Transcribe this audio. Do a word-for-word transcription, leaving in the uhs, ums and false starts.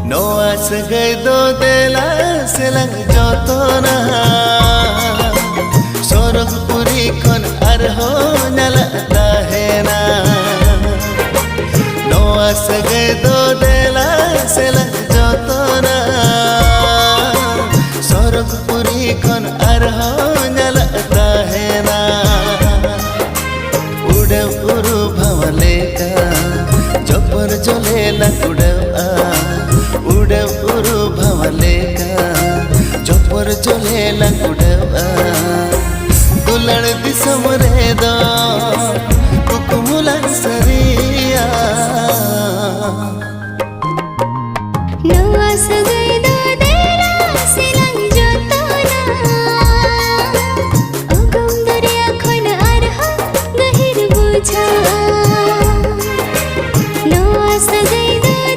ᱱᱚᱣᱟ ᱥᱟᱹᱜᱟᱹᱭ ᱫᱚ ᱫᱮᱞᱟ ᱥᱮᱞᱟᱝ ᱡᱚᱛᱚᱱᱟ, ᱥᱚᱨᱚᱜᱽᱯᱩᱨᱤ ᱠᱷᱚᱱ ᱟᱨᱦᱚᱸ ᱧᱟᱞᱟᱜ ᱛᱟᱦᱮᱱᱟ᱾ ᱱᱚᱣᱟ ᱥᱟᱹᱜᱟᱹᱭ ᱫᱚ ᱫᱮᱞᱟ ᱥᱮᱞᱟᱝ ᱡᱚᱛᱚᱱᱟ, ᱥᱚᱨᱚᱜᱽᱯᱩᱨᱤ ᱠᱷᱚᱱ ᱟᱨᱦᱚᱸ ᱧᱟᱞᱟᱜ ᱛᱟᱦᱮᱱᱟ᱾ ᱩᱰᱟᱹᱣ ᱩᱨᱩ ᱵᱷᱟᱣᱟ ᱞᱮᱠᱟ ᱡᱚᱯᱚᱨ ᱡᱚᱞᱮ ᱞᱟᱝ ᱩᱰᱟᱹᱣᱟ, ᱩᱰᱟᱹᱣ ᱩᱨᱩ ᱵᱷᱟᱣᱟ ᱞᱮᱠᱟ ᱡᱚᱯᱚᱨ ᱡᱚᱞᱮ ᱞᱟᱝ ᱩᱰᱟᱹᱣᱟ᱾ ᱫᱩᱞᱟᱹᱲ ᱫᱤᱥᱚᱢ ᱨᱮᱫᱚ ᱠᱩᱠᱢᱩ ᱞᱟᱝ ᱥᱟᱹᱨᱤᱭᱟ᱾ ᱱᱚᱣᱟ ᱥᱟᱹᱜᱟᱹᱭ ᱫᱚ ᱫᱮᱞᱟ ᱥᱮᱞᱟᱝ ᱡᱚᱛᱚᱱᱟ, ᱚᱜᱚᱢ ᱫᱚᱨᱭᱟ ᱠᱷᱚᱱ ᱟᱨᱦᱚᱸ ᱜᱟᱹᱦᱤᱨ ᱵᱩᱡᱷᱟᱹᱜᱼᱟ᱾